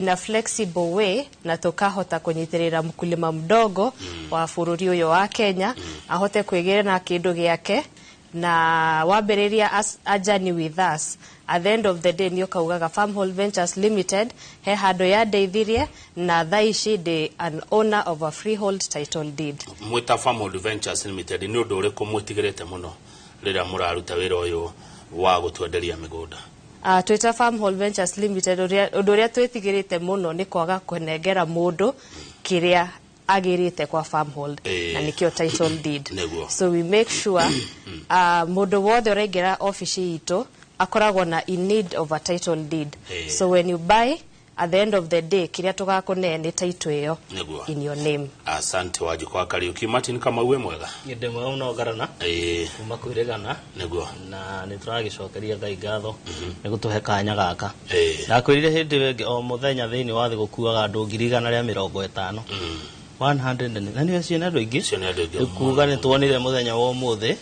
In a flexible way, na tukahota kunyitirira mkulima mdogo wa bururi uyu wa Kenya ahote kwigĩra na kĩndũ gĩake na wambĩrĩria a journey with us. At the end of the day, nĩ ũkaugaga Farmhold Ventures Limited he handũ yandeithirie, na thaa ici ndĩ an owner of a freehold title deed. Mwĩta Farmhold Ventures Limited, nĩ ũndũ ũrĩkũ mwĩtigĩrĩte mũno rĩrĩa mũraruta wĩra ũyũ wa gũtwenderia mĩgũnda? Twĩta Farmhold Ventures Limited, ũndũ ũrĩa twĩtigĩrĩte mũno nĩ kwaga kũnengera mũndũ kĩrĩa agĩrĩte kwa Farmhold, na nĩkĩo title deed. So we make sure mũndũ wothe ũraingĩra ofici itũ akoragwo na in need of a title deed. So when you buy, at the end of the day, kĩrĩa tũgakũne nĩ title ĩyo in your name. Asante, Wanjikũ wa Kariuki. Martin Kamau, wĩ mwega? Ndĩ mwega mũno, Ngarana. Kuma kwĩrĩgana. Na nĩ tũragĩcokeria Ngai ngatho nĩ gũtũhe kanya gaka. Ndakwĩrire hĩndĩ ĩyo ĩngĩ, o mũthenya thĩinĩ wa thĩ gũkuaga andũ 150,000, 100 na nĩ acio nĩ andũ aingĩ. Acio nĩ andũ aingĩ. Nĩ kuga nĩ tuonire mũthenya wa ũmũthĩ.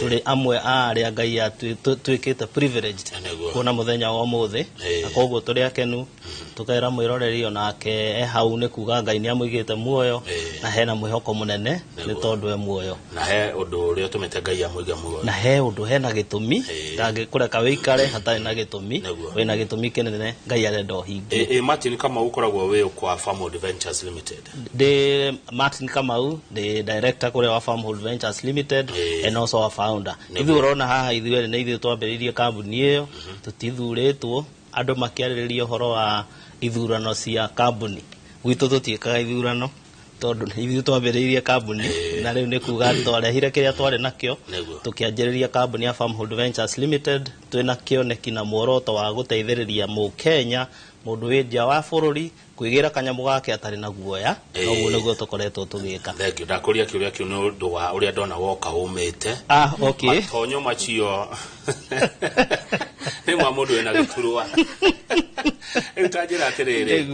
Tũrĩ amwe a arĩa Ngai twĩkĩte privileged kuona mũthenya wa ũmũthĩ. Na koguo tũrĩ akenu, tũkera mwĩroreri onake e hau nĩ kuga Ngai nĩ amũigĩte muoyo na hena mwĩhoko mũnene nĩ tondũ e muoyo. Na he ũndũ ũrĩa ũtũmĩte Ngai amũige muoyo. Na he ũndũ, hena gĩtũmi. Ndangĩkũreka wĩikare hatarĩ na gĩtũmi. Wĩna gĩtũmi kĩnene Ngai arenda ũhingie. Martin Kamau, ũkoragwo wĩ kwa Farmhold Ventures Limited? Ndĩ Martin Kamau, ndĩ director kũrĩa wa Farmhold Ventures Limited and also a founder. Ithuĩ ũrona haha, ithuĩ erĩ nĩ ithuĩ twambĩrĩirie kambuni ĩyo, tũtithurĩtwo. Andũ makĩarĩrĩria ũhoro wa ithurano cia kambuni gwitũ, tũtiĩkaga ithurano tondũ nĩ ithuĩ twambĩrĩirie kambuni, na rĩu nĩ kuga twarehire kĩrĩa twarĩ nakĩo, tũkĩanjĩrĩria kambuni ya Farmhold Ventures Limited twĩna kĩoneki na muoroto wa gũteithĩrĩria mũkenya, mũndũ wĩ nja wa bũrũri, kwĩgĩra kanyamũ gake atarĩ na guoya. Noguo nĩguo tũkoretwo tũgĩka. Thank you. Ndakũria kĩũria kĩu nĩ ũndũ wa ũrĩa ndona woka ũmĩte. Ah, okay. Matonyo macio nĩ ma mũndũ wĩna gĩturwa. Rĩu ta njĩra atĩrĩrĩ,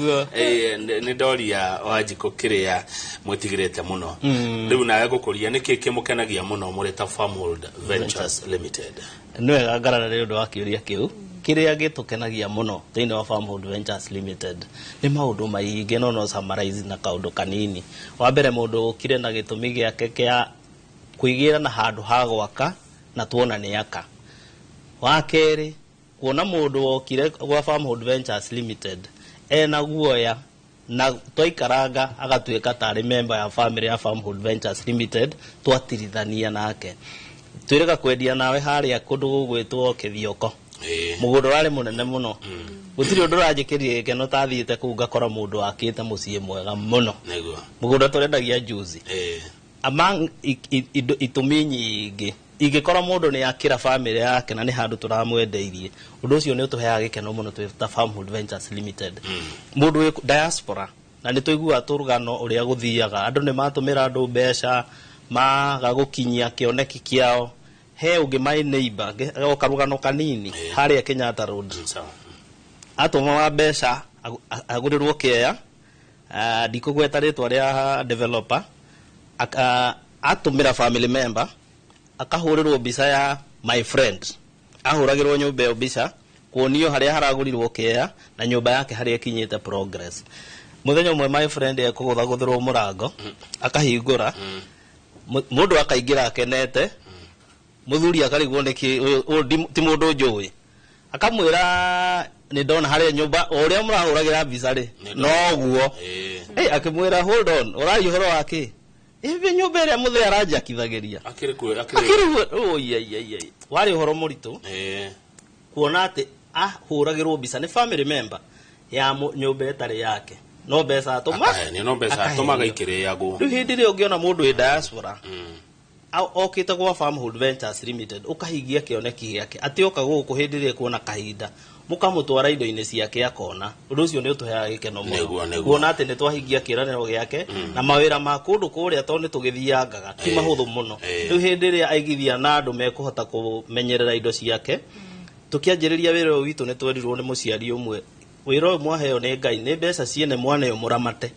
nĩ ndoria Wanjikũ kĩrĩa mwĩtigĩrĩte mũno, rĩu nawe ngũkũria nĩkĩ kĩmũkenagia mũno mũrĩ ta Farmhold Ventures Limited? Nĩ wega, Ngarana, nĩ ũndũ wa kĩũria kĩu. Kĩrĩa gĩtũkenagia mũno thĩinĩ wa Farmhold Ventures Limited nĩ maũndũ maingĩ, no summarize na kaũndũ kanini. Wa mbere, mũndũ ũkire na gĩtũmi gĩake kĩa kwĩgĩra na handũ ha gwaka na tuona nĩ aka. Wa kerĩ, kuona mũndũ wokire gwa Farmhold Ventures Limited ena guoya na twaikaranga agatuĩka tarĩ member ya family ya Farmhold Ventures Limited, twatirithania nake, twĩrĩga kwendia nawe harĩa kũndũ gũgwĩtwo Kĩthioko, mũgũnda ũrarĩ mũnene mũno. Gũtirĩ ũndũ ũranjĩkĩrire gĩkeno ta thiĩte kũu ngakora mũndũ wakĩte mũciĩ mwega mũno, mũgũnda tũrendagia juzi. Among itũmi nyingĩ, ingĩkorwo mũndũ nĩ akĩra family yake na nĩ handũ tũramwendeirie, ũndũ ũcio nĩ ũtũheaga gĩkeno mũno twĩ ta Farmhold Ventures Limited. Mũndũ wĩ diaspora, na nĩ tũiguaga tũrũgano ũrĩa gũthiaga, andũ nĩ matũmĩra andũ mbeca maga gũkinyia kĩoneki kĩao. He ũngĩ, my neighbor, o karũgano kanini, harĩa Kenyatta Road, Sawa. atũmaga mbeca agũrĩrwo kĩea. Ndikũgweta rĩtwa rĩa developer. Atũmĩra family member, akahũrĩrwo mbica ya my friend, ahũragĩrwo nyũmba ĩyo mbica, kuonio harĩa haragũrirwo kĩea na nyũmba yake harĩa ĩkinyĩte progress. Mũthenya ũmwe my friend ekũgũthagũthĩrwo mũrango, akahingũra, mũndũ akaingĩra akenete. Mũthuri akarigwo nĩkĩ ũyũ ti mũndũ njũĩ. Akamwĩra, nĩ ndona harĩa nyũmba o ũrĩa mũrahũragĩra mbica rĩ, noguo. Hey, akĩmwĩra, "Hold on, ũraria ũhoro wa kĩ? Ĩbĩ nyũmba ĩrĩa mũthee aranjakithagĩria?" Akĩrĩ kuo akĩrĩ. Akĩrĩ oi, warĩ ũhoro mũritũ kuona atĩ ahũragĩrwo mbica nĩ family member ya nyũmba ĩtarĩ yake, no mbeca atũma. Akahenio, no mbeca atũmaga ikĩrĩagwo. Rĩu hĩndĩ ĩrĩa ũngĩona mũndũ wĩ diaspora okĩte gwa Farmhold Ventures Limited, ũkahingia kĩoneki gĩake, atĩ oka gũkũ hĩndĩ ĩrĩa ekuona kahinda, mũkamũtwara indo-inĩ ciake akona, ũndũ ũcio nĩ ũtũheaga gĩkeno mũno. Kuona atĩ nĩ twahingia kĩĩranĩro gĩake na mawĩra ma kũndũ kũrĩa, tondũ nĩ tũgĩthiangaga ti mahũthũ mũno. Rĩu hĩndĩ ĩrĩa aigithia na andũ mekũhota kũmenyerera indo ciake. Tũkĩanjĩrĩria wĩra ũyũ witũ, nĩ twerirwo nĩ mũciari ũmwe, wĩra ũyũ mwaheo nĩ Ngai, nĩ mbeca ciene mwaneo, mũramate.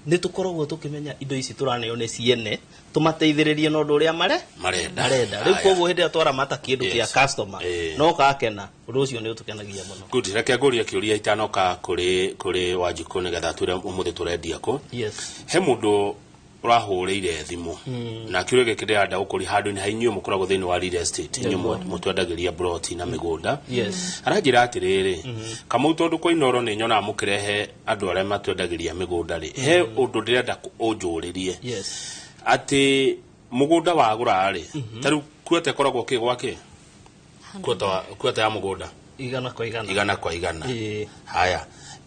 Nĩ tũkoragwo tũkĩmenya indo ici tũraneo nĩ ciene, tũmateithĩrĩrie na ũndũ ũrĩa marenda. Marenda. Rĩu koguo hĩndĩ ĩrĩa twaramata kĩndũ kĩa customer no gakena, ũndũ ũcio nĩ ũtũkenagia mũno. Good, reke ngũrie kĩũria itanoka kũrĩ Wanjikũ nĩgetha twĩre ũmũthĩ tũrendia kũ. He mũndũ ũrahũrĩire thimũ na kĩũria gĩkĩ ndĩrenda gũkũria handũ-inĩ ha inyuĩ mũkoragwo thĩinĩ wa real estate, inyuĩ mũtwendagĩria ploti na mĩgũnda. Aranjĩra atĩrĩrĩ, Kamau, tondũ kwa Inooro nĩ nyonaga mũkĩrehe andũ arĩa matwendagĩria mĩgũnda rĩ, he ũndũ ndĩrenda ũnjũrĩrie. Atĩ mũgũnda wagũra rĩ, ta rĩu quarter ĩkoragwo kĩ gwake? Quarter ya mũgũnda. 100 kwa 100. 100 kwa 100. Haya,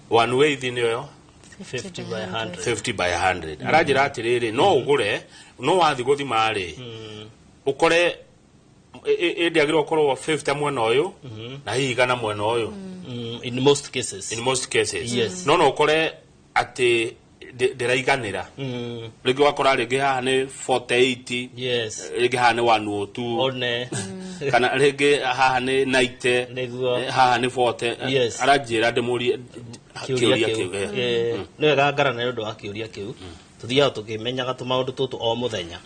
one way thĩ nĩyo 50 by 100. 50 by 100. Aranjĩra atĩrĩrĩ, no ũgũre, no wathiĩ gũthima rĩ, ũkore ĩndĩagĩrĩirwo gũkorwo 50 mwena ũyũ na hihi 100 mwena ũyũ. In most cases. In most cases. Yes. No ũkore atĩ ndĩraiganĩra. Rĩngĩ ũgakora rĩngĩ haha nĩ 48, rĩngĩ haha nĩ 102, one kana rĩngĩ haha nĩ 90, haha nĩ 40. Aranjĩra ndĩmũrie kĩũria kĩũria kĩu. kĩu. Nĩ wega ngarana nĩ ũndũ wa kĩũria kĩu. Tũthiaga tũkĩmenyaga tũmaũndũ tũtũ o mũthenya.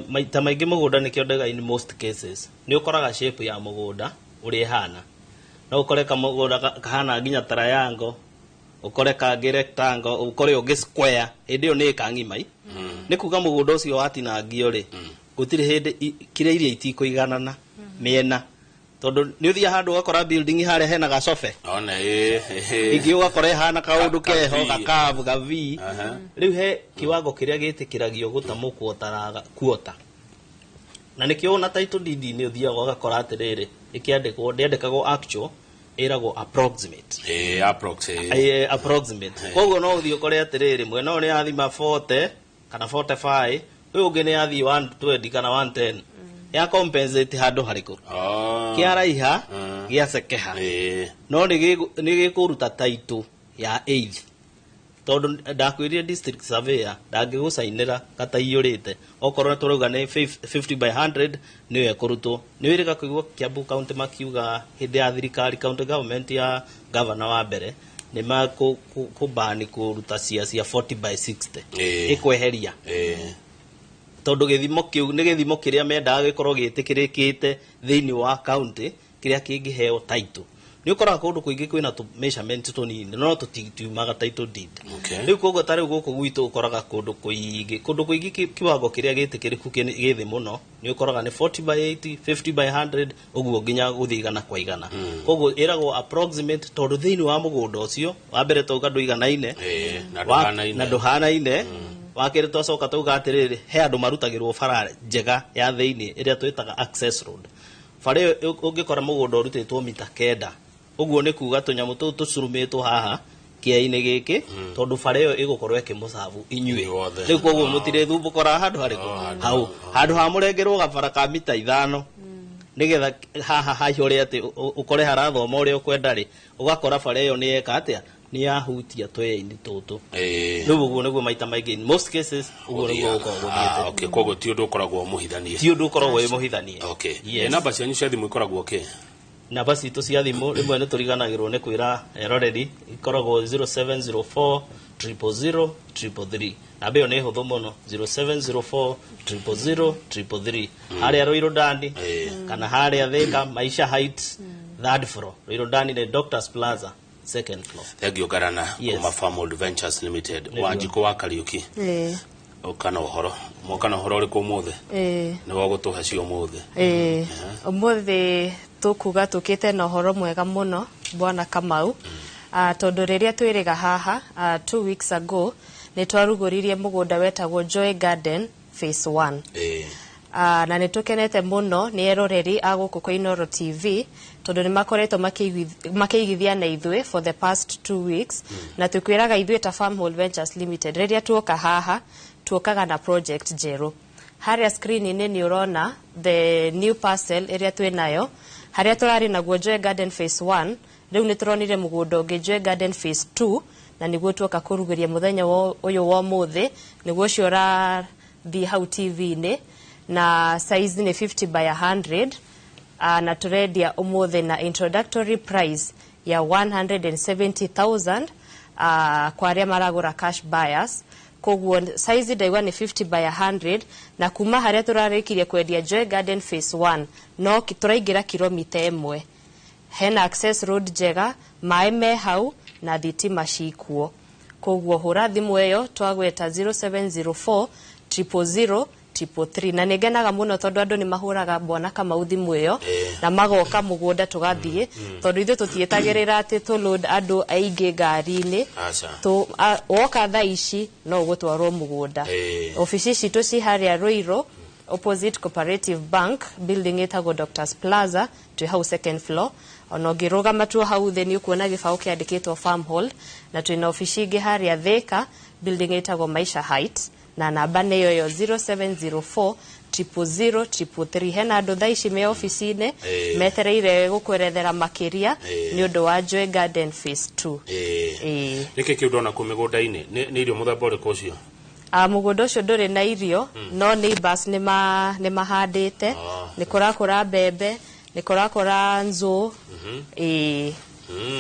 Maita maingĩ mũgũnda nĩkĩo ndauga in most cases nĩ ũkoraga shape ya mũgũnda ũrĩa ĩhana. No ũkore kamũgũnda kahana nginya triangle, ũkore kangĩ rectangle, ũkore ũngĩ square. Hĩndĩ ĩyo nĩ ĩka ng'ima. Nĩ kuga mũgũnda ũcio watinangio rĩ, gũtirĩ hĩndĩ kĩrĩa iria itikũiganana mĩena, tondũ nĩ ũthiaga handũ ũgakora building harĩa hena gacobe, One ĩ ingĩ ũgakora ĩhana kaũndũ Ka keho V. gakabu ga V. Rĩu he kiwango kĩrĩa gĩtĩkĩragio gũtamũkwo kuota, na nĩkĩo ona title deed nĩ ũthiaga ũgakora atĩrĩrĩ, ĩkĩandĩkwo ndĩandĩkagwo actual, ĩragwo approximate. Approx. Approximate. Koguo no ũthiĩ ũkore atĩrĩrĩ, mwena ũyũ nĩ yathima 40 kana 45, ũyũ ũngĩ nĩ yathiĩ 120 kana 110, ya compensate handũ harĩkũ kĩaraiha, gĩacekeha, no nĩ gĩkũruta title ya eighth, tondũ ndakwĩrire district surveyor ndangĩgũcainĩra kataiyũrĩte. Okorwo tũrauga nĩ 50 by 100, nĩyo ĩkũrutwo. Nĩ wĩrĩga kũigua Kiambu County makiuga hĩndĩ ya thirikari, county government ya governor wa mbere, nĩ makũbani kũruta cia 40 by 60, ĩkweheria, tondũ gĩthimo kĩu nĩ gĩthimo kĩrĩa mendaga gĩkorwo gĩtĩkĩrĩkĩte thĩinĩ wa county, kĩrĩa kĩngĩheo title. Nĩ ũkoraga kũndũ kũingĩ kwĩna tũ measurement tũnini no tũtiumaga title deed. Rĩu koguo ta rĩu gũkũ gwitũ ũkoraga kũndũ kũingĩ kiwango kĩrĩa gĩtĩkĩrĩku gĩ thĩ mũno nĩ ũkoraga nĩ 40 by 80, 50 by 100, ũguo nginya gũthiĩ 100 kwa 100. Koguo ĩragwo approximate tondũ thĩinĩ wa mũgũnda ũcio wa mbere tauga ndũiganaine. Na ndũhanaine. Na ndũhanaine. Wa kerĩ twacoka tauga atĩrĩrĩ, he andũ marutagĩrwo bara njega ya thĩinĩ ĩrĩa twĩtaga access road. Bara ĩyo ũngĩkora mũgũnda ũrutĩtwo mita 9, ũguo nĩ kuga tũnyamũ tũu tũcurumĩtwo haha kĩea-inĩ gĩkĩ, tondũ bara ĩyo ĩgũkorwo ĩkĩmũcabu inyuĩ. Inyuothe. Rĩu koguo mũtirĩthumbũkora handũ harĩkũ. Oh, handũ hau handũ ha mũrengerwo gabara ka mita 5 nĩgetha haha haihũre atĩ ũkore harathoma ũrĩa ũkwenda rĩ, ũgakora bara ĩyo nĩ yeka atĩa, nĩ yahutia twea-inĩ tũtũ. Rĩu ũguo nĩguo maita maingĩ, in most cases, ũguo nĩguo gũkoragwo gũthiĩte. Okay, koguo ti ũndũ ũkoragwo mũhithanie. Ti ũndũ ũkoragwo wĩ mũhithanie. Okay. Yes. Namba cianyu cia thimũ ikoragwo kĩ? Namba citũ cia thimũ, rĩmwe nĩ tũriganagĩrwo nĩ kwĩra eroreri, ikoragwo 0704 000 333. Namba ĩyo nĩ hũthũ mũno, 0704 000 333. Harĩa Ruiru Ndani kana harĩa Thika, Maisha Heights, third floor. Ruiru Ndani nĩ Doctors Plaza, second floor. Thank you, Garana. Yes. Kuma Farmhold Ventures Limited. Nĩguo. Wanjikũ wa Kariuki, ũka na ũhoro, moka na ũhoro ũrĩkũ ũmũthĩ? Nĩ wagũtũhe cio ũmũthĩ? Ĩĩ, ũmũthĩ tũkuga tũkĩte na ũhoro mwega mũno, bwana Kamau, tondũ rĩrĩa twĩrĩga haha 2 weeks ago nĩ twarugũririe mũgũnda wetagwo Joy Garden Phase 1. Na nĩ tũkenete mũno nĩ eroreri a gũkũ kwa Inooro TV, tondũ nĩ makoretwo makĩigithia na ithuĩ for the past 2 weeks. Na tũkwĩraga ithuĩ ta Farmhold Ventures Limited, rĩrĩa tuoka haha tuokaga na project njerũ. Harĩa screen-inĩ nĩ ũrona the new parcel ĩrĩa twĩ nayo. Harĩa tũrarĩ naguo Joy Garden Phase 1, rĩu nĩ tũronire mũgũnda ũngĩ, Joy Garden Phase 2, na nĩguo tuoka kũrugũria mũthenya ũyũ wa ũmũthĩ. Nĩguo ũcio ũrathiĩ hau TV-inĩ, na size nĩ 50 by 100, na tũrendia ũmũthĩ na introductory price ya 170,000. Kwa arĩa maragũra cash buyers, koguo size ndaigua nĩ 50 by 100, na kuma harĩa tũrarĩkirie kwendia Joy Garden phase 1 no tũraingĩra kilomita 1. Hena access road njega, maĩ me hau na thitima cikuo. Koguo hũra thimũ ĩyo twagweta, 0704 000 333. Na nĩ ngenaga mũno tondũ andũ nĩ mahũraga Bwana Kamau thimũ ĩyo na magoka mũgũnda tũgathiĩ, tondũ ithuĩ tũtiĩtagĩrĩra atĩ tũ load andũ aingĩ ngari-inĩ. Aca. Woka thaa ici no ũgũtwarwo mũgũnda. Obici citũ ci harĩa Ruiru, opposite Cooperative Bank, building ĩtagwo Doctors Plaza, twĩ hau second floor. Ona ũngĩrũgama tu hau thĩ nĩ ũkuona gĩbaũ kĩandĩkĩtwo Farmhold. Na twĩna obici ingĩ harĩa Thika, building ĩtagwo Maisha Heights, na namba nĩyo ĩyo, 0704 000 333. Hena andũ thaa ici me obici-inĩ metereire gũkwerethera makĩria nĩ ũndũ wa Joy Garden phase 2. Ĩĩ. Nĩkĩ kĩu ndona kũ mĩgũnda-inĩ? Nĩ irio mũthemba ũrĩkũ ũcio? Mũgũnda ũcio ndũrĩ na irio, no neighbors nĩ mahandĩte. Nĩ kũrakũra mbembe, nĩ kũrakũra nzũ. Ĩĩ,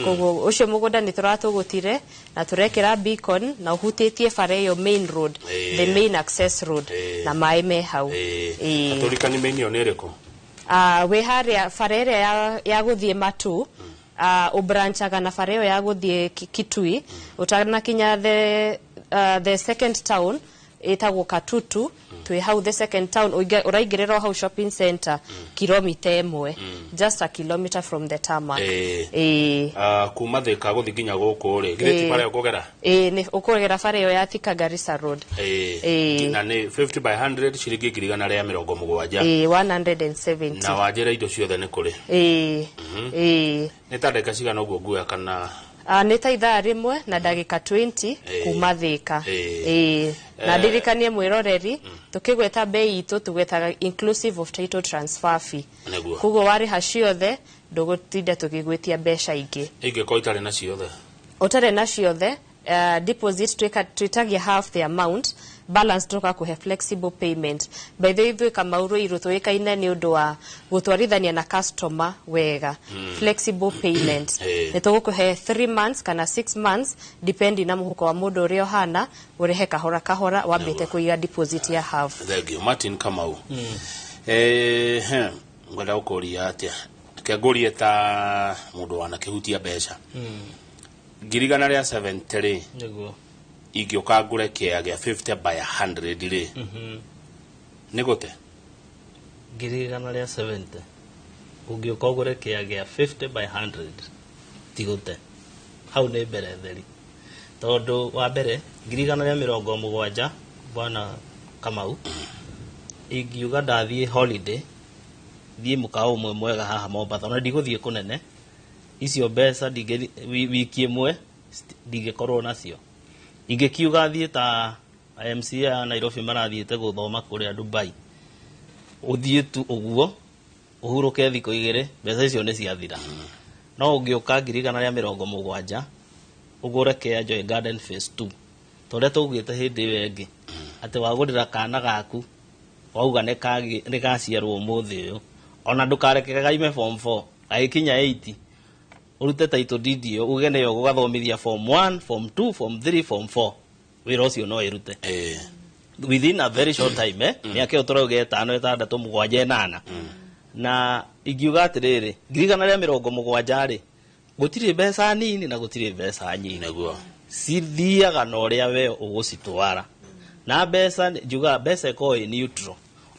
koguo ũcio mũgũnda nĩ tũratũgũtire na tũrekĩra beacon na ũhutĩtie bara ĩyo, main road, the main access road, na maĩ me hau. Ĩĩ. Atũrikani main ĩyo nĩ ĩrĩkũ? Wĩ harĩa bara ĩrĩa ya gũthiĩ Matu, ũbranchaga na bara ĩyo ya gũthiĩ Kitui, ũtanakinya the second town ĩtagwo Katutu. Twĩ hau the second town, ũraingĩrĩra o hau shopping center, kilomita 1, just a kilometer from the tarmac. Ĩĩ. Kuma Thika gũthiĩ nginya gũkũ rĩ, githĩ ti bara ĩyo kũgera? Ĩĩ, nĩ ũkũgera bara ĩyo ya Thika Garissa Road. Ĩĩ. Na nĩ 50 by 100, ciringi 170,000. Ĩĩ, 170. Na wanjĩra indo ciothe nĩ kũrĩ. Ĩĩ. Nĩ ta ndagĩka cigana ũguo nguoya kana? Nĩ ta ithaa rĩmwe na ndagĩka 20 kuma Thika. Ĩĩ. Na ndirikanie mwĩroreri, tũkĩgweta bei itũ tũgwetaga inclusive of title transfer fee. Koguo warĩha ciothe ndũgũtinda tũgĩgwĩtia mbeca ingĩ. Ingĩkorwo itarĩ na ciothe? Ũtarĩ na ciothe, deposit twĩtagia half the amount, balance tũgakũhe flexible payment. By the way, ithuĩ Kamau Ruiru tũĩkaine nĩ ũndũ wa gũtwarithania na customer wega. Flexible payment, nĩ tũgũkũhe 3 months kana 6 months, depending na mũhuko wa mũndũ ũrĩa ũhana, ũrĩhe kahora kahora wambĩte kũiga deposit ya half. Thank you, Martin Kamau. He, ngwenda gũkũria atĩa, reke ngũrie ta mũndũ wanakĩhutia mbeca, 170,000 rĩ, ingĩũka ngũre kĩea gĩa 50 by 100 rĩ, nĩ gũte? 170,000 ũngĩũka ũgũre kĩea gĩa 50 by 100 ti gũte, hau nĩ mbere theri, tondũ wa mbere 170,000, bwana Kamau, ingiuga ndathiĩ holiday, thiĩ mũkawa ũmwe mwega haha Mombatha, ona ndigũthiĩ kũnene, icio mbeca wiki ĩmwe ndingĩkorwo nacio. Ingĩkiuga thiĩ ta MCA a Nairobi marathiĩte gũthoma kũrĩa Dubai, ũthiĩ tu ũguo ũhurũke thikũ 2, mbeca icio nĩ ciathira. No ũngĩũka 170,000 ũgũre kĩa Joy Garden phase 2, ta ũrĩa tũugĩte hĩndĩ ĩyo ĩngĩ atĩ wagũrĩra kana gaku, wauga nĩ gaciarwo ũmũthĩ ũyũ, ona ndũkareke gaime form 4, gagĩkinya 8 ũrute title deed ĩyo, uge nĩyo gũgathomithia form 1, form 2, form 3, form 4, wĩra ũcio no ĩrute within a very short time, mĩaka ĩyo tũrauga 5, 6, 7, 8. Na ingiuga atĩrĩrĩ, 170,000 rĩ, gũtirĩ mbeca nini na gũtirĩ mbeca nyingĩ. Cithiaga na ũrĩa we ũgũcitwara na mbeca. Njugaga mbeca ĩkorwo ĩ neutral.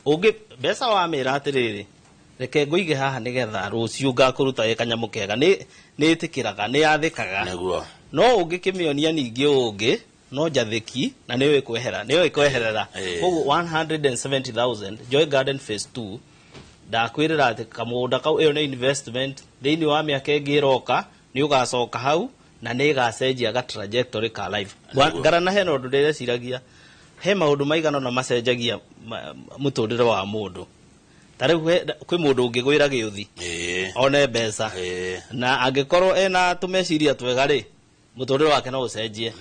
Ũngĩ mbeca wamĩra atĩrĩrĩ, reke ngũige haha nĩgetha rũciũ ngakũruta ĩ kanyamũ kega, nĩ ĩtĩkĩraga, nĩ yathĩkaga. No ũngĩkĩmĩonia ningĩ ũngĩ no njathĩki na nĩyo ĩkwehera, nĩyo ĩkweherera. Koguo 170,000 Joy Garden phase 2, ndakwĩrĩra atĩ kamũgũnda kau, ĩyo nĩ investment. Thĩinĩ wa mĩaka ĩngĩ ĩroka nĩ ũgacoka hau na nĩ ĩgacenjia ga trajectory ka life. Ngarana hena ũndũ ndĩreciragia, he maũndũ maigana ũna macenjagia mũtũrĩre wa mũndũ. Ta rĩu kwĩ mũndũ ũngĩgwĩra gĩũthi one mbeca, na angĩkorwo ena tũmeciria twega rĩ, mũtũrĩre wake no ũcenjie.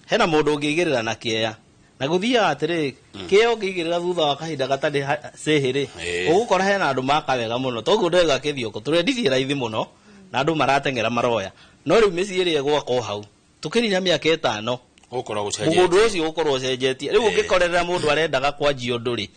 Hena mũndũ ũngĩigĩrĩra na kĩea, na gũthiaga atĩrĩ, kĩea ũngĩigĩrĩra thutha wa kahinda gatarĩ cĩhĩ rĩ, ũgũkora hena andũ maka wega mũno. Toguo ndĩrauga kĩthiũkũ tũrendirie raithi mũno na andũ marateng'era maroya, no rĩu mĩciĩ ĩrĩa ĩgwakwo hau Tũkĩnina mĩaka 5 Ũgũkorwo gũcenjetie. Mũgũnda ũcio ũgũkorwo ũcenjetie. Rĩu ũngĩkorerera mũndũ arendaga kwanjia ũndũ rĩ,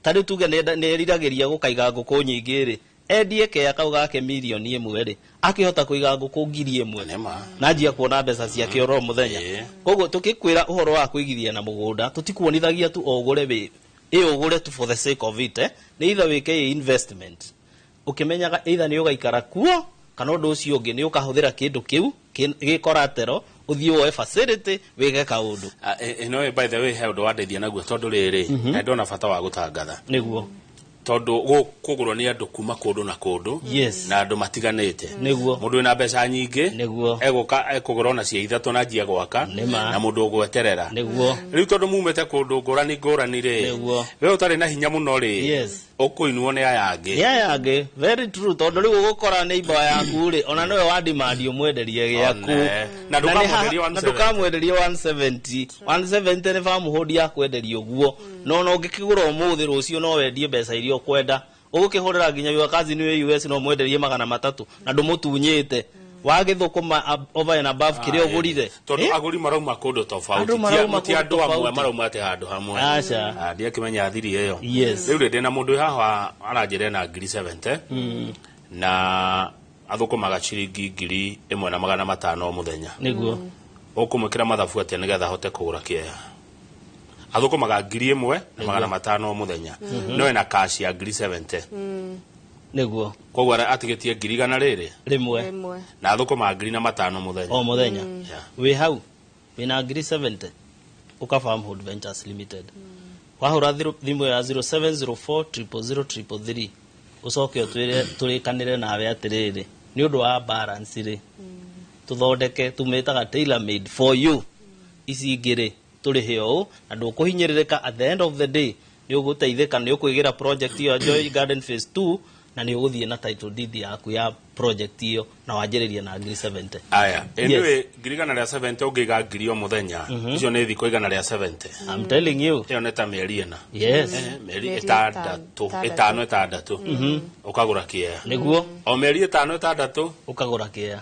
ta rĩu tuge nĩ eriragĩria gũkaiga ngũkũ nyingĩ rĩ, endie kea kau gake 1 million rĩ, akĩhota kũiga ngũkũ 1,000 Nĩma. na anjia kuona mbeca ciake oro mũthenya. Koguo tũkĩkwĩra ũhoro wa kũigithia na mũgũnda, tũtikuonithagia tu o ũgũre wĩ ĩ ũgũre tu for the sake of it, eh? Nĩ either wĩke ĩ investment ũkĩmenyaga either nĩ ũgaikara kuo kana ũndũ ũcio ũngĩ nĩ ũkahũthĩra kĩndũ kĩu gĩ collateral ũthiĩ woe facility wĩke kaũndũ. Ah, ĩno by the way he ũndũ wandeithia naguo tondũ rĩrĩ na ndona bata wa gũtangatha tondũ gũkũgũrwo nĩ andũ kuma kũndũ na kũndũ na andũ matiganĩte. Mũndũ wĩna mbeca nyingĩ egũka ekũgũra ona cia ithatũ na anjie gwaka na mũndũ ũgweterera. Rĩu tondũ mumĩte kũndũ ngũrani ngũrani rĩ, we ũtarĩ na hinya mũno rĩ, ũkũinwo nĩ aya angĩ. Nĩ aya angĩ, very true, tondũ rĩu ũgũkora neighbor yaku rĩ, ona nĩwe wa demand ũmwenderie gĩaku. One. Na ndũkamwenderie Na 170. ndũkamwenderie 170. 170 nĩ Farmhold ya kwenderia ũguo, no ona ũngĩkĩgũra ũmũthĩ, rũciũ no wendie mbeca iria ũkwenda. Ũgũkĩhũrĩra nginya your cousin wĩ US no mwenderie 300 na ndũmũtunyĩte wagĩthũkũma over and above kĩrĩa ũgũrire. Tondũ Eh? agũri marauma kũndũ tofauti. Andũ marauma Ti kũndũ andũ amwe tofauti. marauma atĩ handũ hamwe. Aca. Ah, ndiakĩmenya thiri ĩyo. Rĩu rĩ, ndĩna mũndũ wĩ haha aranjĩra ena 70,000 na athũkũmaga ciringi 1,500 o mũthenya. Ũkũmwĩkĩra mathabu atĩa nĩgetha ahote kũgũra kĩea? Athũkũmaga 1,500 o mũthenya, no ena cash ya 70,000. Koguo atigĩtie ngiri igana rĩrĩ 100. 1. Na athũkũmaga 4,500 mũthenya. O mũthenya. Yeah. Wĩ hau wĩna 70,000, ũka Farmhold Ventures Limited, wahũra thimũ ya 0704 000 333, ũcoke ũtwĩre tũrĩkanĩre nawe atĩrĩrĩ, nĩ ũndũ wa balance rĩ, tũthondeke tũmĩtaga tailor made for you, ici ingĩ rĩ tũrĩhe ũũ na ndũkũhinyĩrĩrĩka. At the end of the day nĩ ũgũteithĩka, nĩ ũkwĩgĩra project ĩyo ya Joy Garden Phase 2 na nĩ ũgũthiĩ na title deed yaku ya project ĩyo na wanjĩrĩrie na 70,000. Aya, anyway, 170,000 ũngĩiga 1,000 o mũthenya, icio nĩ thikũ 170. I'm telling you. Ĩyo nĩ ta mĩeri 4. Mĩeri Mĩeri 6, 5, 6 ũkagũra kĩea. O mĩeri 5 6. Ũkagũra kĩea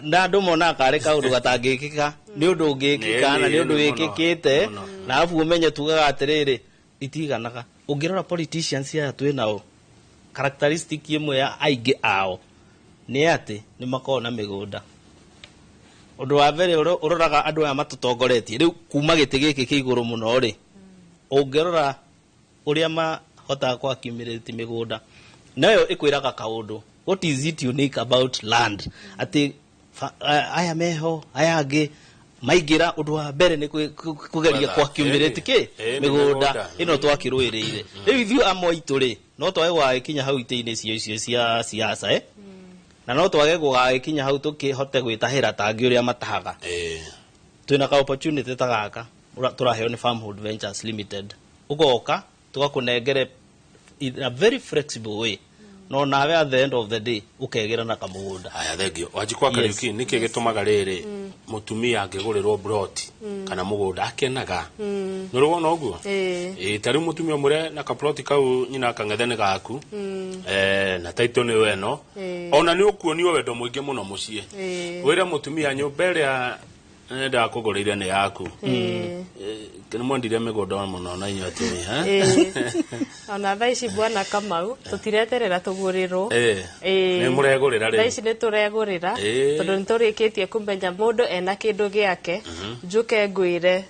na andũ monaga karĩ kaũndũ gatangĩkĩka, nĩ ũndũ ũngĩkĩka na nĩ ũndũ wĩkĩkĩte. Na arabu ũmenye tugaga atĩrĩrĩ, itiganaga ũngĩrora politicians aya twĩ nao, characteristic ĩmwe ya aingĩ ao nĩ atĩ nĩ makoragwo na mĩgũnda. Ũndũ wa mbere ũroraga andũ aya matũtongoretie rĩu kuma gĩtĩ gĩkĩ kĩa igũrũ mũno rĩ, ũngĩrora ũrĩa mahotaga kũ accumulate mĩgũnda, nayo ĩkwĩraga kaũndũ. What is it unique about land atĩ aya meho aya angĩ maingĩra, ũndũ wa mbere nĩ kũgeria Gwetha. kũ accumulate kĩ? Mĩgũnda. Mĩgũnda ĩno twakĩrũĩrĩire. Rĩu ithuĩ amwe aitũ rĩ, no twage gũgagĩkinya hau itĩ-inĩ icio icio cia siasa, eh? Na no twage gũgagĩkinya hau tũkĩhote gwĩtahĩra tangĩ ũrĩa matahaga. Twĩna ka opportunity ta gaka tũraheo nĩ Farmhold Ventures Limited, ũgoka tũgakũnengere in a very flexible way, no nawe at the end of the day ũkegĩra na kamũgũnda. Aya, thengio Wanjikũ wa Kariuki. Nĩkĩ gĩtũmaga rĩrĩ mũtumia angĩgũrĩrwo plot kana mũgũnda akenaga? Nĩ ũrĩ wona ũguo? Ĩĩ. Ĩĩ, ta rĩu mũtumia ũmwe na kaploti kau nyina akang'ethe nĩ gaku, na title nĩyo ĩno. Ona nĩ ũkuonio wendo mũingĩ mũno mũciĩ. Wĩre mũtumia nyũmba ĩrĩa ndakũgũrĩire nĩ yaku. Nĩ mwendire mĩgũnda mũno na inyuĩ atumia, eh? Ĩĩ. Ona thaa ici, bwana Kamau, tũtireterera tũgũrĩrwo. Nĩ mũregũrĩra Thaa rĩu. ici nĩ tũregũrĩra tondũ nĩ tũrĩkĩtie kũmenya mũndũ ena kĩndũ gĩake. Njũke ngwĩre,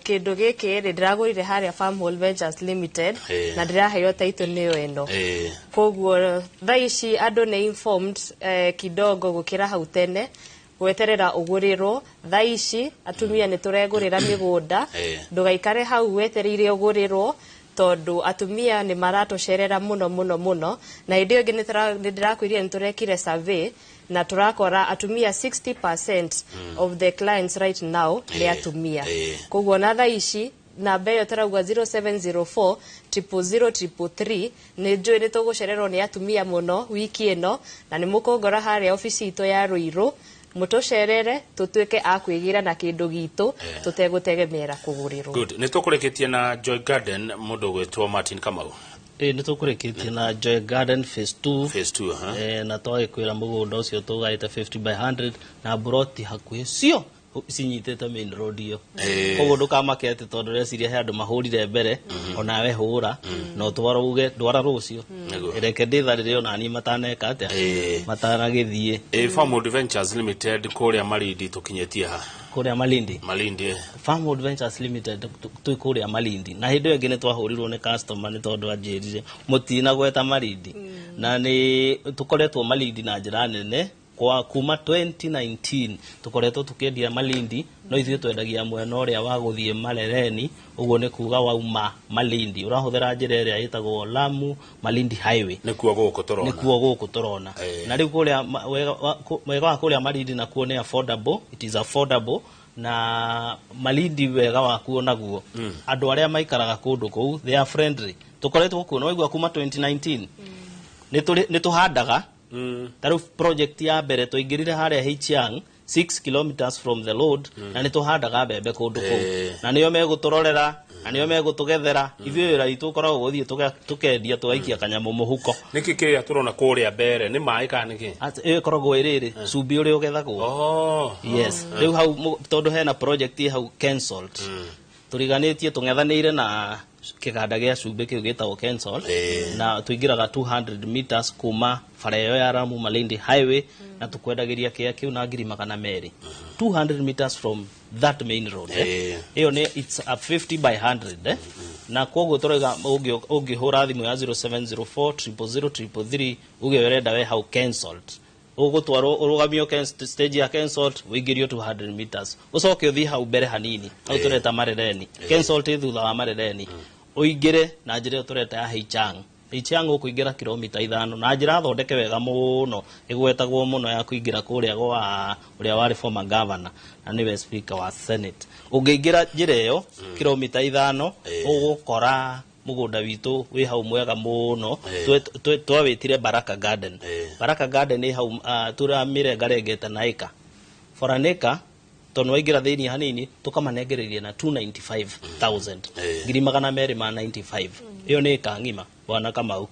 kĩndũ gĩkĩ rĩ, ndĩragũrire harĩa Farmhold Ventures Limited na ndĩraheo title nĩyo ĩno. Koguo thaa ici andũ nĩ informed kidogo gũkĩra hau tene gweterera ũgũrĩrwo. Thaa ici atumia nĩ tũregũrĩra mĩgũnda. Ndũgaikare hau wetereire ũgũrĩrwo tondũ atumia nĩ maratũcerera mũno mũno mũno. Na hĩndĩ ĩyo ĩngĩ nĩ ndĩrakwĩrire nĩ tũrekire survey na tũrakora atumia 60% of the clients right now nĩ atumia. Koguo na thaa ici namba ĩyo tũrauga 0704 000 333, nĩ njũĩ nĩ tũgũcererwo nĩ atumia mũno wiki ĩno na nĩ mũkũngora harĩa obici itũ ya Rũirũ, mũtũcerere tũtuĩke a kwĩgĩra na kĩndũ gitũ tũtegũtegemeera kũgũrĩrwo. Good, nĩ tũkũrĩkĩtie na Joy Garden, mũndũ ũgwĩtwo Martin Kamau. Ĩ nĩ tũkũrĩkĩtie na Joy Garden phase 2. Phase 2, ha. Na twagĩkwĩra mũgũnda ũcio tũgaĩte 50 by 100 na buroti hakuhĩ cio cinyitĩte main road ĩyo. Koguo ndũkamake atĩ tondũ reciria he andũ mahũrire mbere, onawe hũra na ũtwaro uge ndwara rũciũ. Reke ndĩtharĩre onaniĩ mataneka atĩa, matanagĩthiĩ. Farmwood Ventures Limited kũrĩa Malindi tũkinyĩtie ha? Kũrĩa Malindi. Malindi. Farmwood Ventures Limited twĩ kũrĩa Malindi, na hĩndĩ ĩyo ĩngĩ nĩ twahũrirwo nĩ customer nĩ tondũ anjĩrire mũtinagweta Malindi, na nĩ tũkoretwo Malindi na njĩra nene kwa kuma 2019 tũkoretwo tũkĩendia Malindi, no ithuĩ twendagia mwena ũrĩa wa gũthiĩ Marereni. Ũguo nĩ kuga wauma Malindi ũrahũthĩra njĩra ĩrĩa ĩtagwo Lamu Malindi Highway. Nĩkuo gũkũ tũrona. Nĩkuo gũkũ tũrona. Na rĩu kũrĩa wega wa kũrĩa Malindi nakuo nĩ affordable, it is affordable. Na Malindi wega wakuo naguo, andũ arĩa maikaraga kũndũ kũu, they are friendly. Tũkoretwo kuo nĩwaigua kuma 2019, nĩ tũhandaga. Ta rĩu project ya mbere twaingĩrire harĩa Hichiang, 6 kilometers from the road, na nĩ tũhandaga mbembe kũndũ kũu, na nĩo megũtũrorera na nĩo megũtũgethera. Ithuĩ wĩra witũ ũkoragwo gũthiĩ tũkendia tũgaikia kanyamũ mũhuko. Nĩkĩ kĩrĩa tũrona kũrĩa mbere nĩ maĩ kana nĩkĩ? Ĩyo ĩkoragwo ĩrĩrĩ cumbĩ ũrĩa ũgethagwo. Yes, rĩu hau tondũ hena project ĩ hau Kensalt, tũriganĩtie tũng'ethanĩire na kĩganda gĩa cumbĩ kĩu gĩtagwo Kensalt, na tũingĩraga 200 meters kuma bara ĩyo ya Lamu Malindi Highway, na tũkwendagĩria kĩa kĩu na 200,000, 200 meters from that main road. Ĩyo nĩ it's a 50 by 100, eh? Na koguo tũrauga ũngĩhũra thimũ ya 0704 000 333 uge ũrenda we hau Kensalt, ũgũtwarwo ũrũgamio stage ya Kensalt, ũingĩrio 200 meters, ũcoke ũthiĩ hau mbere hanini hau tũreta Marereni. Kensalt ĩ thutha wa Marereni, ũingĩre na njĩra ĩyo tũreta ya Heichang. Heichang ũkũingĩra kilomita 5 na njĩra thondeke wega mũno ĩgwetagwo mũno ya kũingĩra kũrĩa gwa ũrĩa warĩ former governor na nĩwe speaker wa senate. Ũngĩingĩra njĩra ĩyo kilomita 5, ũgũkora mũgũnda witũ wĩ hau mwega mũno. Twawĩtire Baraka Garden. Baraka Garden ĩ hau, tũramĩrengarengete na ĩka for an acre, tondũ waingĩra thĩinĩ hanini tũkamanengereria na 295,000, 295,000. Ĩyo nĩ ĩka ng'ima, bwana Kamau.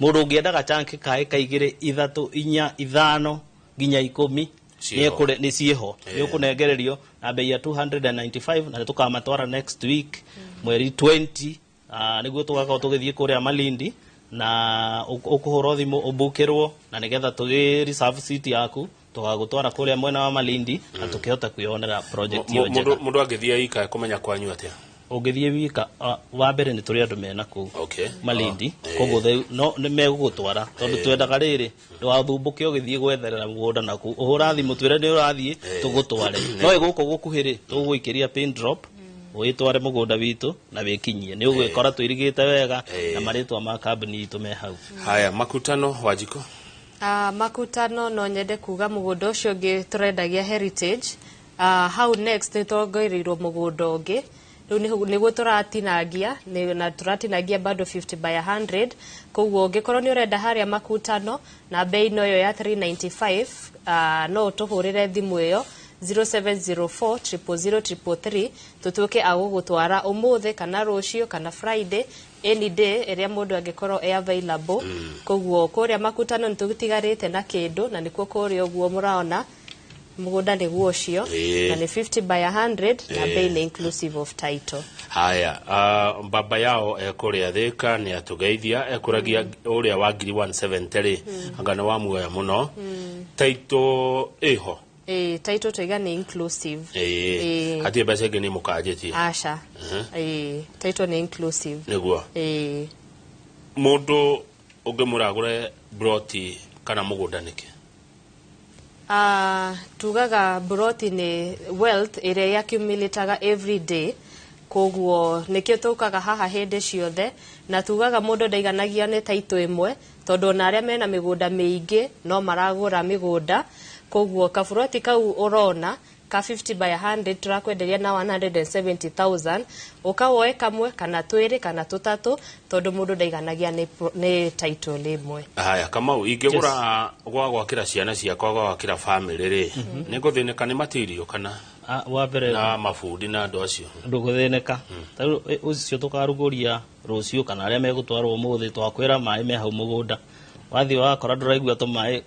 Mũndũ ũngĩendaga chunk ka ĩka 2, 3, 4, 5 nginya 10, Ciĩho. Nĩ ciĩho, nĩ ũkũnengererio na bei ya 295, na nĩ tũkamatwara next week mweri 20, nĩguo tũgakorwo tũgĩthiĩ kũrĩa Malindi, na ũkũhũrwo thimũ ũmbukĩrwo na nĩgetha tũgĩ reserve seat yaku tũgagũtwara kũrĩa mwena wa Malindi na tũkĩhota kwĩyonera project ĩyo njega. Mũndũ angĩthiĩ ika ekũmenya kwanyu atĩa? Ũngĩthiĩ wika, wa mbere nĩ tũrĩ andũ mena kũu Malindi, koguo no nĩ megũgũtwara tondũ twendaga rĩrĩ ndũgathumbũke ũgĩthiĩ gwetherera mũgũnda na kũu. Ũhũra thimũ twĩre nĩ ũrathiĩ, tũgũtware. No ĩ gũkũ gũkuhĩ rĩ, tũgũgũikĩria pin drop wĩtware mũgũnda witũ na wĩkinyie. Nĩ ũgwĩkora tũirigĩte wega na marĩtwa ma kambuni itũ me hau. Haya, Makutano, Wanjikũ. Makutano no nyende kuga mũgũnda ũcio ũngĩ tũrendagia Heritage. Hau next nĩ twongereirwo mũgũnda ũngĩ rĩu nĩguo tũratinangia na tũratinangia bado 50 by 100. Koguo ũngĩkorwo nĩ ũrenda harĩa Makutano na bei no ĩyo ya 395, no ũtũhũrĩre thimũ ĩyo 0704 000 333 tũtuĩke a gũgũtwara ũmũthĩ kana rũciũ kana Friday, any day ĩrĩa mũndũ angĩkorwo e available. Koguo kũrĩa Makutano nĩ tũtigarĩte na kĩndũ, na nĩkuo kũrĩa ũguo mũraona mũgũnda nĩguo ũcio, na nĩ 50 by 100 na bei nĩ inclusive of title. Haya, baba yao ekũrĩa Thĩka nĩ atũgeithia, ekũragia ũrĩa wa 170,000 rĩ, anga nĩ wamuoya mũno. Title ĩho? Ĩĩ, title tũiga nĩ inclusive. Hatirĩ mbeca ingĩ nĩ mũkanjĩtie? Aca. Ĩĩ, title nĩ inclusive. Nĩguo. Mũndũ ũngĩmũragũre broti kana mũgũnda nĩkĩ? Tugaga broti nĩ wealth ĩrĩa accumulataga every day, koguo nĩkĩo tũkaga haha hĩndĩ ciothe, na tugaga mũndũ ndaiganagia nĩ title ĩmwe, tondũ ona arĩa mena mĩgũnda mĩingĩ no maragũra mĩgũnda. Koguo kaburoti kau ũrona ka 50 by 100 turakwenderia na 170,000, ũkawoe kamwe kana twĩrĩ kana tũtatũ, tondũ mũndũ ndaiganagia nĩ title ĩmwe. Haya, Kamau, ingĩgũra gwa gwakĩra ciana ciakwa, gwa gwakĩra family rĩ, nĩ ngũthĩnĩka nĩ material kana? Wa mbere Na mabundi na andũ acio. Ndũgũthĩnĩka. Tarĩu ũcio tũkarugũria rũciũ kana arĩa megũtwarwo ũmũthĩ, twakwĩra maĩ me hau mũgũnda. Wathiĩ wakora ndũraigua tũmaĩ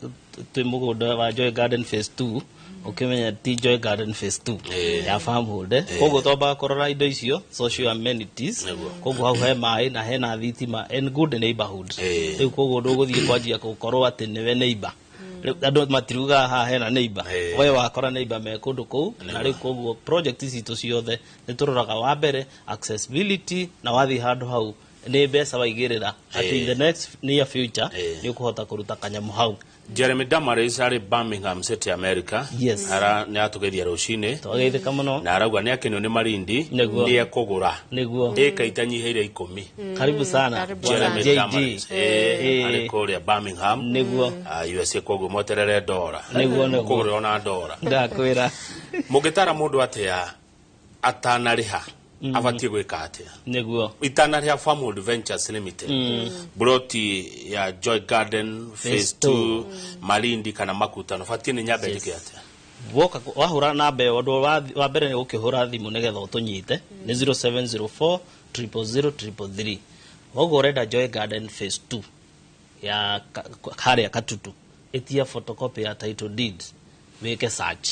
twĩ mũgũnda wa Joy Garden Phase 2, ũkĩmenya ti Joy Garden Phase 2 ya Farmhold. Koguo twambaga kũrora indo icio, social amenities. Koguo hau he maĩ na hena thitima and good neighborhood. Rĩu koguo ndũgũthiĩ kwanjia gũkorwo atĩ nĩwe neighbor. Rĩu andũ matiriugaga haha hena neighbor. We wakora neighbor me kũndũ kũu. Na rĩu koguo project citũ ciothe nĩ tũroraga wa mbere accessibility, na wathiĩ handũ hau nĩ mbeca waigĩrĩra atĩ in the next near future nĩ ũkũhota kũruta kanyamũ hau. Jeremy Damaris arĩ Birmingham City, America. Ara nĩ atũgeithia rũcinĩ. Twageithĩka mũno. Na arauga nĩ akenio nĩ Malindi. Nĩ ekũgũra ĩka itanyihĩire 10. Karibu sana. Karibu Bwana sana. Jeremy JD. Damaris arĩ kũrĩa Birmingham, USA. Koguo mweterere ndora. Nĩguo. Kũgũrĩrwo na ndora. Ndakwĩra. Mũngĩtara mũndũ atĩa atanarĩha, abatiĩ gwĩka atĩa? Itanarĩha Farmhold Ventures Limited broti ya Joy Garden Phase Phase 2, Malindi kana Makutano, batiĩ nĩ nyambe njĩke atĩa? Woka wahũra namba ĩyo, ũndũ wa mbere nĩ gũkĩhũra thimũ nĩgetha ũtũnyite nĩ 0704 000 333. Woguo ũrenda Joy Garden Phase 2 ya harĩa Katutu, ĩtia photocopy ya title deed, wĩke search.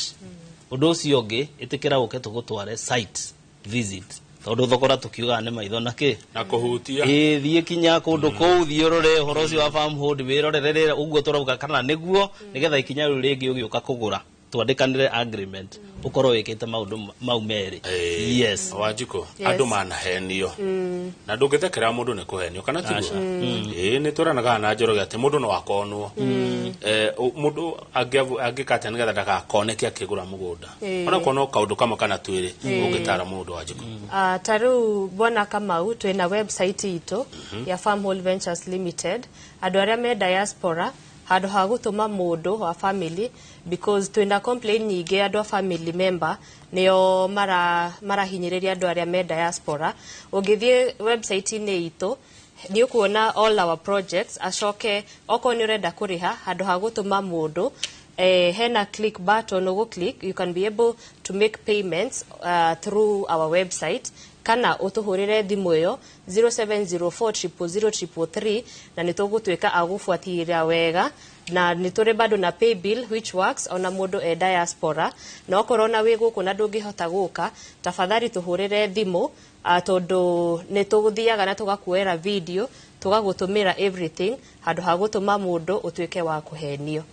Ũndũ ũcio ũngĩ, ĩtĩkĩra ũke tũgũtware site visit, tondũ thogora tũkiugaga nĩ maitho na kĩ na kũhutia. Ĩĩ, thiĩ kinya kũndũ kũu, thiĩ ũrore ũhoro ũcio wa Farmhold, wĩrorere rĩera ũguo tũrauga kana nĩguo, nĩgetha ikinya rĩu rĩngĩ ũgĩũka kũgũra twandĩkanĩre agreement, ũkorwo wĩkĩte maũndũ mau merĩ. Yes. Wanjikũ, Yes. andũ manahenio na ndũngĩtekera mũndũ nĩ kũhenio kana tiguo? Ĩĩ, nĩ twĩranaga na Njoroge atĩ mũndũ no akonwo. Mũndũ angĩka atĩa nĩgetha ndagakoneke akĩgũra mũgũnda? Onakorwo no kaũndũ kamwe kana twĩrĩ ũngĩtara mũndũ, Wanjikũ. Ta rĩu bwana Kamau, twĩna website itũ ya Farmhold Ventures Limited. Andũ arĩa me diaspora, handũ ha gũtũma mũndũ wa family, because twĩna complain nyingĩ, andũ a family member nĩo marahinyĩrĩria andũ arĩa me diaspora. Ũngĩthiĩ website-inĩ itũ nĩ ũkuona all our projects. Acoke okorwo nĩ ũrenda kũrĩha, handũ ha gũtũma mũndũ, hena click button ũgũ click, you can be able to make payments through our website, kana ũtũhũrĩre thimũ ĩyo 0704 000 333, na nĩ tũgũtuĩka a gũbuatĩrĩra wega. Na nĩ tũrĩ bado na pay bill which works ona mũndũ e diaspora. Na okorwo na wĩ gũkũ na ndũngĩhota gũka, tafadhali tũhũrĩre thimũ, tondũ nĩ tũthiaga na tũgakuoera video, tũgagũtũmĩra everything, handũ ha gũtũma mũndũ ũtuĩke wa kũhenio.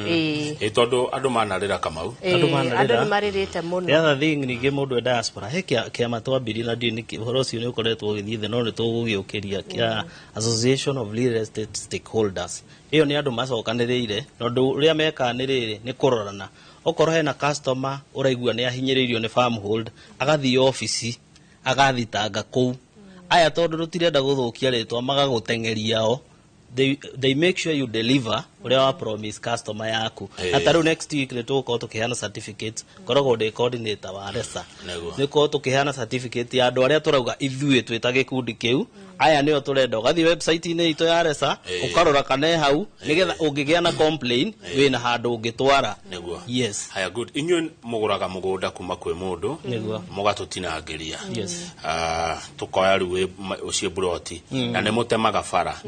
Ĩĩ. Ĩ, tondũ andũ manarĩra, Kamau. Andũ Ĩĩ, manarĩra. andũ nĩ marĩrĩte mũno. The other thing ningĩ, mũndũ e diaspora, he kĩama twambirie na ndiũĩ nĩkĩ ũhoro ũcio nĩ ũkoretwo ũgĩthiĩ thĩ, no nĩ tũgũgĩũkĩria kĩa Association of Real Estate Stakeholders. Ĩyo nĩ andũ macokanĩrĩire, na ũndũ ũrĩa mekaga nĩ rĩrĩ, nĩ kũrorana. Okorwo hena customer ũraigua nĩ ahinyĩrĩirio nĩ Farmhold, agathiĩ obici agathitanga kũu. Aya tondũ tũtirenda gũthũkia rĩtwa, magagũteng'eria o, they make sure you deliver ũrĩa wa promise customer yaku. Na ta rĩu next week nĩ tũgũkorwo tũkĩheana certificate. Ngoragwo ndĩ coordinator wa RESA. Nĩ gũkorwo tũkĩheana certificate ya andũ arĩa tũrauga ithuĩ twĩ ta gĩkundi kĩu, aya nĩo tũrenda. Ũgathiĩ website-inĩ itũ ya RESA, ũkarora kana ĩ hau, nĩgetha ũngĩgĩa na complain wĩna handũ ũngĩtwara. Yes. Haya, good. Inyuĩ mũgũraga mũgũnda kuma kwĩ mũndũ, mũgatũtinangĩria. Tũkoya rĩu ũcio buroti na nĩ mũtemaga bara.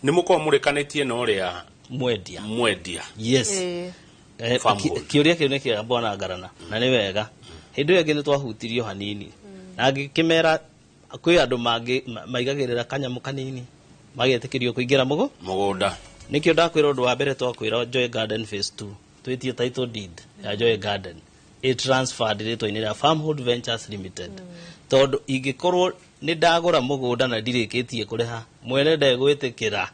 Nĩ mũkorwo mũrĩkanĩtie na ũrĩa mwendia. Mwendia. Yes. Farmhold. Kĩũria kĩu nĩ kĩega, bwana Ngarana, na nĩ wega. Hĩndĩ ĩyo ĩngĩ nĩ twahutirio hanini na ngĩkĩmera kwĩ andũ mangĩ maigagĩrĩra kanyamũ kanini magetĩkĩrio kũingĩra mũgũ mũgũnda. Nĩkĩo ndakwĩra ũndũ wa mbere, twakwĩra Joy Garden Phase 2, twĩtie title deed ya Joy Garden ĩ transferred rĩtwa-inĩ rĩa Farmhold Ventures Limited, tondũ ingĩkorwo nĩ ndagũra mũgũnda na ndirĩkĩtie kũrĩha, mwene ndegwĩtĩkĩra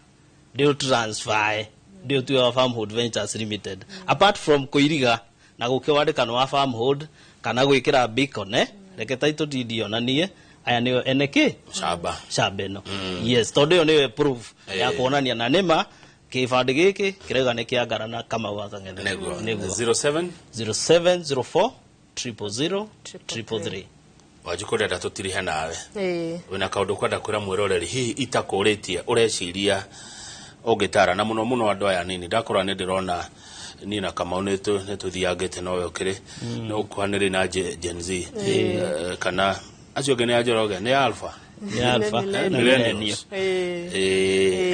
ndĩ transfer ndĩ ũtue wa Farmhold Ventures Limited, apart from kũiriga na gũkĩwandĩka nĩ wa Farmhold kana gwĩkĩra beacon. Reke title deed yonanie aya nĩo ene kĩ camba. Shamba ĩno. Yes, tondũ ĩyo nĩyo proof ya kuonania na nĩma kĩbandĩ gĩkĩ kĩrauga nĩ kĩa Ngarana Kamau wa Kang'ethe. Nĩguo. 07 0704 000 333. Wanjikũ, ndenda tũtirihe nawe. Ĩĩ. Wĩna kaũndũ kwenda kwĩra mwĩroreri hihi itakũrĩtie, ũreciria ũngĩtara na mũno mũno andũ aya nini? Ndakorwo nĩ ndĩrona Niĩ na Kamau nĩ tũthiangĩte nowe ũkĩrĩ nĩ ũkuhanĩrĩ na Gen Z. Kana acio angĩ nĩ a Njoroge, nĩ Alpha. Nĩ Alpha na Millennials.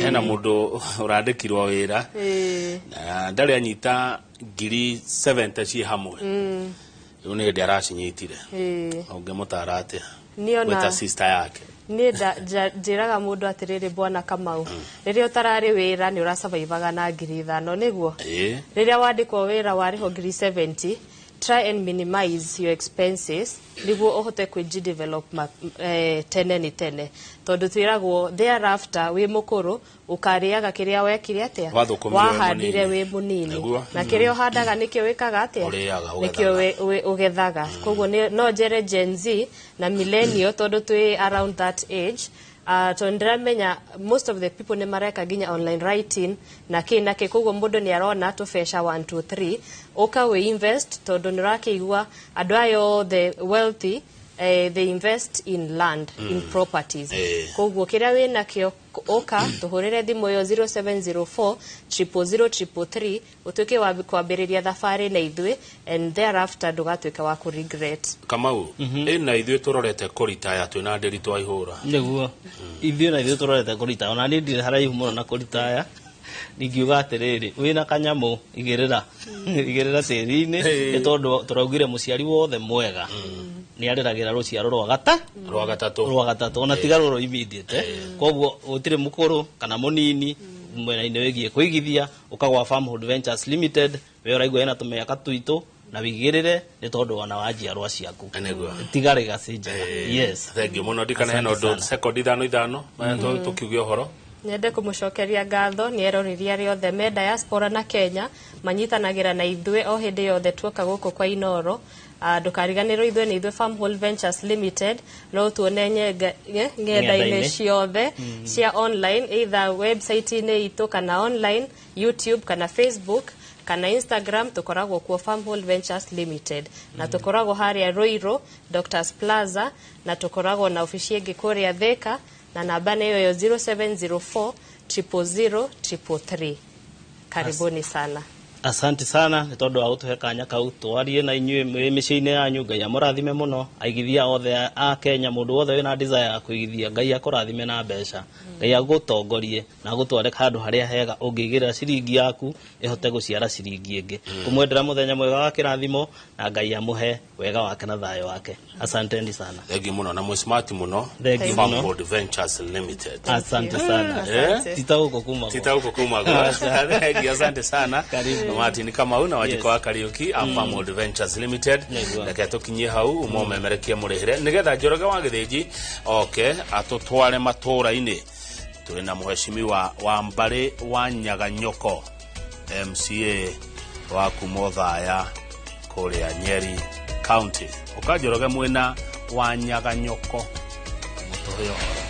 Hena mũndũ ũrandĩkirwo wĩra na ndarĩ anyita ngiri 70 ciĩ hamwe. Rĩu nĩ hĩndĩ aracinyitire. Ũngĩmũtara atĩa? Gwĩta sister yake. Niĩ njĩraga mũndũ atĩrĩrĩ, bwana Kamau, rĩrĩa ũtararĩ wĩra nĩ ũrasurvivaga na 5,000, nĩguo? Rĩrĩa wandĩkwo wĩra warĩhwo ngiri 70, try and minimize your expenses nĩguo ũhote kwĩji-develop tene nĩ tene, tondũ twĩragwo thereafter wĩ mũkũrũ ũkarĩaga kĩrĩa wekire atĩa, wahandire wĩ mũnini, na kĩrĩa ũhandaga nĩkĩo wĩkaga atĩa, nĩkĩo ũgethaga. Koguo no njere Gen Z na millennial, tondũ twĩ around that age. Tondũ ndĩramenya most of the people nĩ mareka nginya online writing na kĩ na kĩ, koguo mũndũ nĩ arona tũbeca 1 2 3, ũka wĩ invest, tondũ nĩ ũrakĩigua andũ aya othe wealthy, they invest in land, in properties. Koguo kĩrĩa wĩ nakĩo, ũka tũhũrĩre thimũ ĩyo 0704 000 333, ũtuĩke wa kwambĩrĩria thabarĩ na ithuĩ, and thereafter ndũgatuĩke wa kũ-regret. Kamau, ĩna ithuĩ tũrorete kũritaya twĩna ndĩri twa ihũra. Nĩguo, ithuĩ na ithuĩ tũrorete kũritaya, ona niĩ ndirĩ haraihu mũno na kũritaya. Ingiuga atĩrĩrĩ, wĩna kanyamũ, igĩrĩra igĩrĩra tĩri-inĩ, nĩ tondũ tũraugire mũciari wothe mwega nĩ areragĩra rũciaro rwa gata rwa gatatũ. Rwa gatatũ, ona tiga rũrũ immediate. Koguo gũtirĩ mũkũrũ kana mũnini mwena-inĩ wĩgiĩ kũigithia, ũkagwa Farmhold Ventures Limited, we ũraigua ĩna tũmĩaka twitũ na wigĩrĩre, nĩ tondũ ona wa njiarwa ciaku. Nĩguo. Tiga legacy njega, yes. Thank you mũno. Ndikana hena Asante ũndũ sana. Sekondi ithano ithano tũkiuge ũhoro. Nyende kũmũcokeria ngatho nĩ eroreri arĩa othe me diaspora na Kenya manyitanagĩra na ithuĩ o hĩndĩ yothe tuoka gũkũ kwa Inoro. Ndũkariganĩrwo ithuĩ nĩ ithuĩ Farmhold Ventures Limited. No tuone ng'enda-inĩ Ng'enda-inĩ. ciothe cia online, either website-inĩ itũ kana online YouTube kana Facebook kana Instagram, tũkoragwo kuo Farmhold Ventures Limited, na tũkoragwo harĩa Ruiru Doctors Plaza, na tũkoragwo na obici ĩngĩ kũrĩa Thika, na namba nĩ ĩyo 0704 000 333. Karibuni sana. Asante sana nĩ tondũ wa gũtũhe kanya kau twarie na inyuĩ mwĩ mĩciĩ-inĩ yanyu. Ngai amũrathime mũno. Aigithia othe a Kenya, mũndũ wothe wĩna desire ya kũigithia, Ngai akũrathime na mbeca, Ngai agũtongorie na agũtware handũ harĩa hega ũngĩigĩrĩra ciringi yaku ĩhote gũciara ciringi ĩngĩ. Kũmwendera mũthenya mwega wa kĩrathimo, na Ngai amũhe wega wake na thayũ wake. Asanteni sana. Thank you mũno na mwĩ smart mũno. Thank you mũno. Farmhold Ventures Limited. Asante sana. Asante. Tita huko kuma. Tita huko kuma kwa. Thank you, asante sana. Karibu. Martin Kamau na Wanjikũ Yes. wa Kariuki a Farmhold Ventures Limited. Nĩguo. Reke tũkinyie hau umomemerekie mũrĩhĩre nĩgetha Njoroge wa Gĩthĩnji oke atũtware matũũra-inĩ. Tũrĩ na mũheshimiwa wa mbarĩ wa Nyaganyoko, MCA wa kuma Othaya kũrĩa Nyeri County. Ũka Njoroge mwĩna wa Nyaganyoko mũtũhe ũhoro.